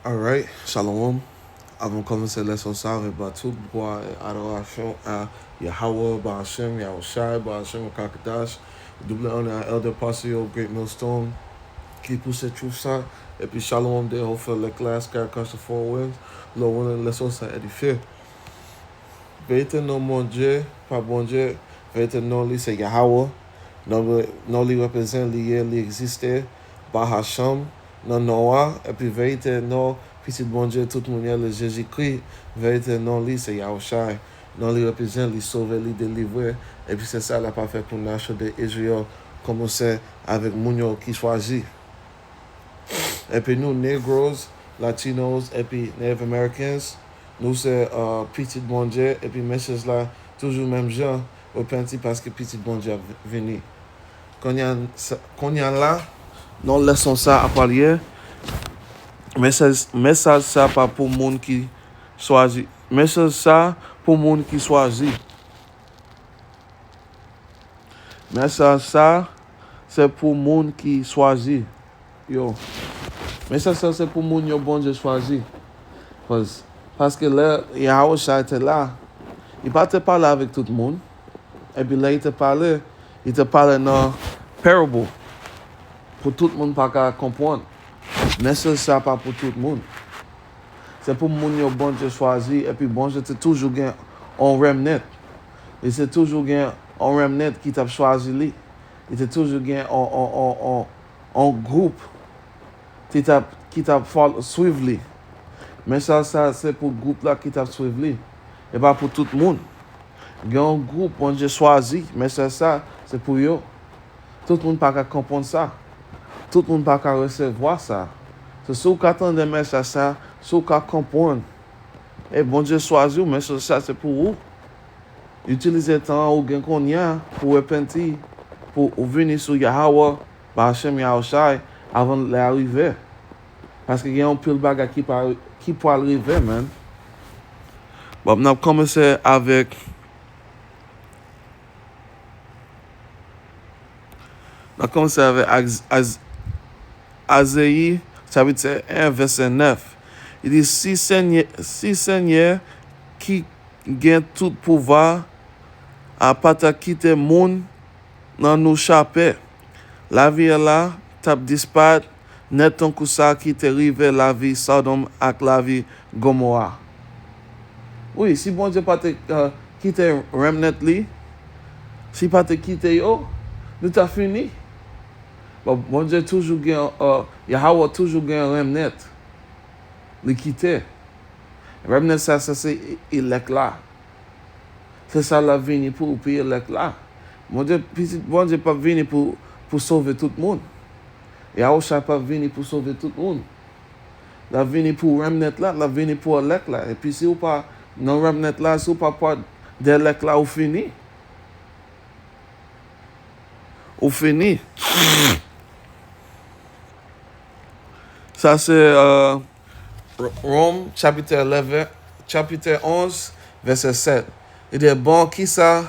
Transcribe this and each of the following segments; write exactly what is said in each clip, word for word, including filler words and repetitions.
Alright, shalom. Avan kòmanse lèson sa, avèk ba tout glwa e adorasyon a Yahweh, Bahashem, Yahushai, Bahashem, Kakadash, double honor a Elder Pastor Great Millstone, ki pouse truth sa, epi shalom de Hofer Leklas, Karakasha Four Winds, lò wè lèson sa edifye. Verite non Bondye, pa Bondye, verite non li se Yahweh. Non, non li reprezan li ye, li egziste, Bahashem, nan non a, epi verite non Pitit Bondye tout moun ye, le Jezikri, verite non li se Yahushai. Non li reprezan li sove, li delivre, epi se sa l ap fè pou nasyon de Izrayèl, kòmanse avèk moun yo ki chwazi. Epi nou, Negroes, Latinos, epi Native Americans, nou se, uh, pitit Bondye, epi mesaj la toujou menm jan, repanti paske pitit Bondye ap vini. Kounye a, sa- kounye a la, non lèson sa ap pale, mesaj, mesaj sa pa pou moun ki chwazi. Mesaj sa pou moun ki chwazi. Mesaj sa se pou moun ki chwazi yo. Mesaj sa se pou moun yo Bondye chwazi. Pas- paske lè Yahushua te la, li pa te pale avèk tout moun. Epi lè li te pale, li te pale nan parable pou tout moun pa ka konprann. Mesaj sa pa pou tout moun. Se pou moun yo Bondye chwazi, epi Bondye te toujou gen on remnant. Li te toujou gen on remnant ki t ap chwazi li. Li te toujou gen on, on, on, on, on gwoup ki t ap, ki t ap fòl-, swiv li. Mesaj sa se pou gwoup la ki t ap swiv li. E pa pou tout moun. Gen yon gwoup Bondye chwazi, mesaj sa se pou yo. Tout moun pa ka konprann sa. Tout moun pa ka resevwa sa. So, si w ka tande mesaj sa, si w ka konprann, e Bondye chwazi w, mesaj sa se pou ou. Itilize tan ou gen kounye a pou repanti, pou ou vini sou Yahweh, Bahashem Yahushai, avan lè a rive. Paske gen yon pil bagay ki pa, ki pral rive, man. Bon, n ap kòmanse avèk, n ap kòmanse avèk Azeyi, chapit en, vèsè nèf. Li di, si Senyè, si Senyè ki gen tout pouvwa a pa ta kite moun nan nou chape, lavi a la t ap disparet nèt tankou sa ki te rive lavi Sodòm ak lavi Gomora. Wi, si Bondye pa te, uh, kite remnant li, si pa te kite yo, nou ta fini. Bon, Bondye toujou gen, uh, Yahweh toujou gen remnant li kite. Remnant sa, sa se elect la. Se sa l ap vini pou, pou elect la. Bondye, pitit Bondye p ap vini pou, pou sove tout moun. Yahusha p ap vini pou sove tout moun. L ap vini pou remnant la, l ap vini pou elect la. Epi si w pa nan remnant la, si w pa part de elect la, ou fini. Ou fini. Sa se, euh, Rom, chapit onz, vèsè sèt. Li di, bon, kisa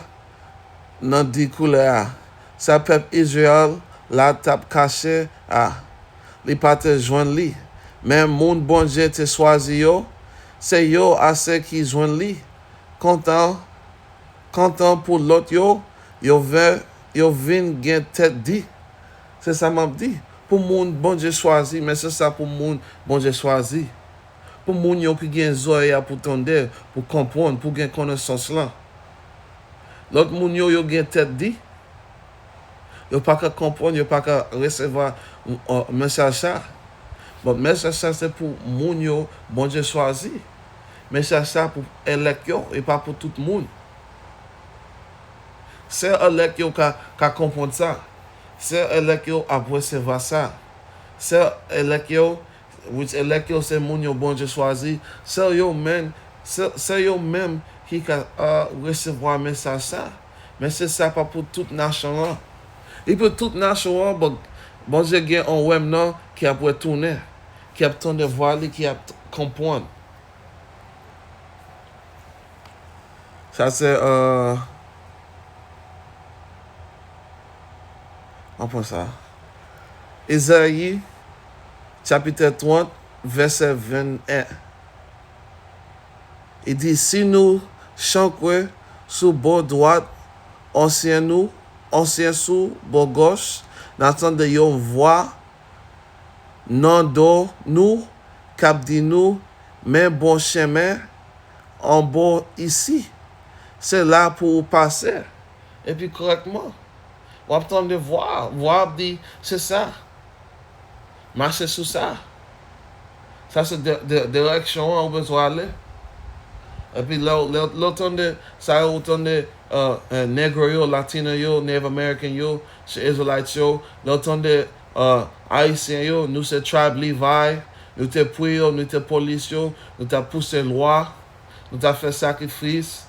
nan di koulè a? Sa pèp Izrayèl la t ap kache a, li pa te jwenn li. Men moun Bondye te chwazi yo, se yo a se ki jwenn li. Kontan, kontan pou lòt yo, yo vin, yo vin gen tèt di. Se sa m ap di. Pou moun Bondye chwazi, men se sa pou moun Bondye chwazi. Pou moun yo ki gen zòrèy a pou tande, pou konprann, pou gen konesans lan. Lòt moun yo, yo gen tèt di. Yo pa ka konprann, yo pa ka resevwa, uh, mesaj sa. Bon, mesaj sa se pou moun yo Bondye chwazi. Mesaj sa pou elect yo, e pa pou tout moun. Sèl elect yo ka, ka konprann sa. Sèl elect yo ap resevwa sa. Sèl elect yo, which elect yo se moun yo Bondye chwazi. Sèl yo menm, sèl, sèl yo menm ki ka, uh, resevwa mesaj sa. Men se sa pa pou tout nasyon an. Li pou tout nasyon an, bon, Bondye gen yon remnant ki ap retounen, ki ap tande vwa li, ki ap t-, konprann. Sa se, euh, ann pran sa. Ezayi, chapit trant, vèsè venn en. Li di, si nou chankwe sou bò dwat, ansyen nou, ansyen sou bò gòch, n a tande yon vwa nan do nou k ap di nou, men bon chemen anbò isi. Se la pou ou pase. Epi kòrèkman, w ap tande vwa, vwa ap di, se sa. Mache sou sa. Sa se de, de, direksyon an ou bezwen ale. Epi lè, lè, lè w tande, sa yo ou tande, uh, uh, Negro yo, Latino yo, Native American yo, se Israelites yo, lè w tande, uh, Ayisyen yo, nou se tribe Levi, nou te priyo, nou te polis yo, nou te pouse lwa. Nou ta fè sakrifis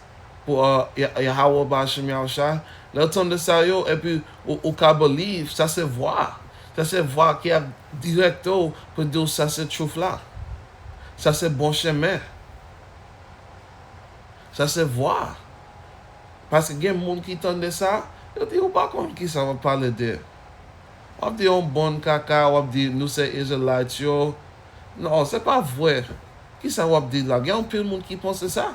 pou, uh, Ya-, Yahawah Bashim Yahushua. Lè w tande sa yo, epi ou, ou ka believe, sa se vwa. Sa se vwa ki ap direkte w pou di w sa se truth la. Sa se bon chemen. Sa se vwa. Paske gen moun ki tande sa, yo di ou pa konn ki sa w ap pale de. W ap di yon bann kaka, w ap di nou se Israelites yo. Non, se pa vre. Kisa w ap di la? Gen anpil moun ki panse sa.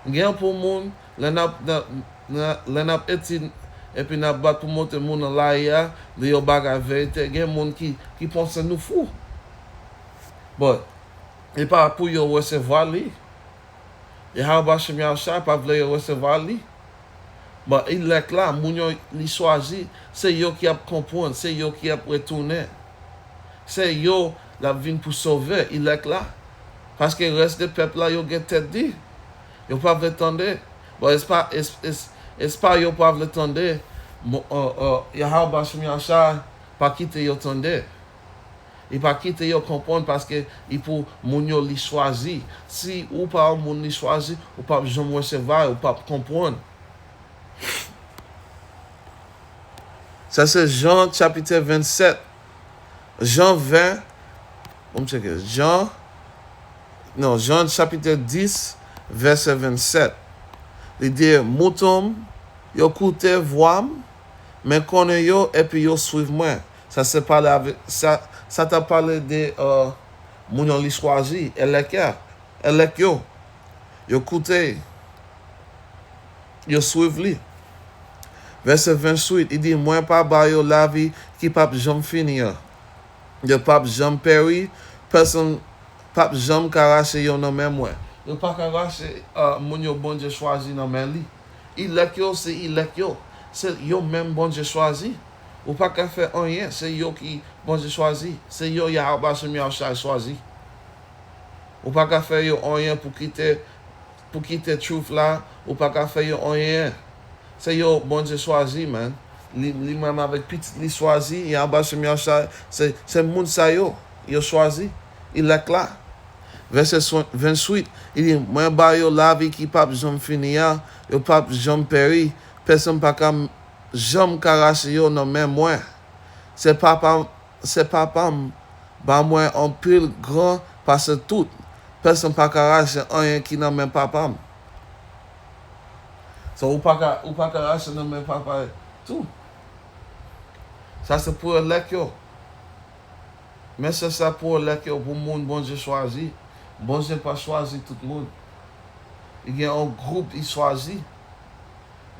Gen anpil moun, lè n ap, nan, nan, lè n ap etid, epi n ap bat pou montre moun nan lari a, di yo bagay verite, gen moun ki, ki panse nou fou. But, e pa pou yo resevwa li. Yahawah Bashim Yahushua pa vle yo resevwa li. But, elect la, moun yo li chwazi, se yo ki ap konprann, se yo ki ap retounen. Se yo l ap vin pou sove, elect la. Paske rès de pèp la, yo gen tèt di. Yo pa vle tande. But, it's pa, it's, it's, it's pa yo pa vle tande. Mo-, uh, uh, Yahawah Bashim Yahushua pa kite yo tande. Li pa kite yo konprann paske li pou moun yo li chwazi. Si ou pa yon moun li chwazi, ou p ap janm resevwa, ou p ap konprann. Sa se Jan chapit vennsèt. Jan ven, bon, m tcheke. Jan, non, Jan chapit dis, vèsè vennsèt. Li di, mouton m yo koute vwa m, men konnen yo, epi yo swiv mwen. Sa se pale avèk, sa, sa ta pale de, euh, moun yo li chwazi, elect ya, elect yo. Yo koute, yo swiv li. Vèsè ventuit, li di, mwen pa ba yo lavi ki p ap janm fini an. Yo p ap janm peri, pèsonn p ap janm ka rache yo nan men mwen. Yo pa ka rache, euh, moun yo Bondye chwazi nan men li. Elect yo, se elect yo. Se yo menm Bondye chwazi. Ou pa ka fè anyen, se yo ki Bondye chwazi. Se yo Yahawah Bashim Yahushua chwazi. Ou pa ka fè yo anyen pou kite, pou kite truth la, ou pa ka fè yo anyen. Se yo Bondye chwazi, man. Li, li menm avèk pitit li chwazi, Yahawah Bashim Yahushua, se, se moun sa yo, yo chwazi, elect la. Vèsè swen-, ventuit, li di, mwen ba yo lavi ki p ap janm fini a, yo p ap janm peri, pèsonn pa ka m-, janm ka rache yo nan men mwen. Se papa, se papa m ba mwen anpil gran pase tout. Pèsonn pa ka rache anyen ki nan men papa m. So, ou pa ka, ou pa ka rache nan men papa tou. Sa se pou elect yo. Men se sa pou elect yo, pou moun Bondye chwazi. Bondye pa chwazi tout moun. Li gen yon gwoup li chwazi.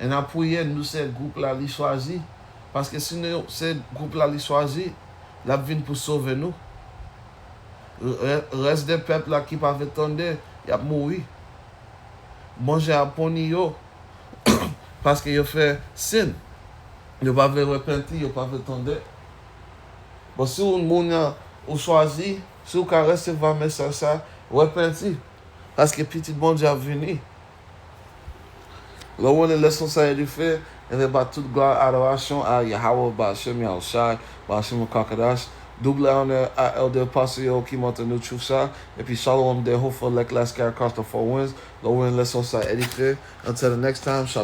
E n a priye, nou se gwoup la li chwazi. Paske si nou se gwoup la li chwazi, l ap vin pou sove nou. Rè-, rès de pèp la ki pa vle tande, y ap mouri. Bondye ap pini yo. Paske yo fè sin. Yo pa vle repenti, yo pa vle tande. Bon, si w moun nan ou chwazi, si w ka resevwa mesaj sa, repenti. Paske Pitit Bondye ap vini. Lè w wè leson sa edifye, enben ba tout glwa, adorasyon a Yahawah Bashim Yahushai, Bashim Kakadash, double honneur a Elder Pastor yo ki montre nou truth sa, epi shalom de Hofo Lek Laskar across the four winds. Lè w wè leson sa edifye, until the next time, shalom.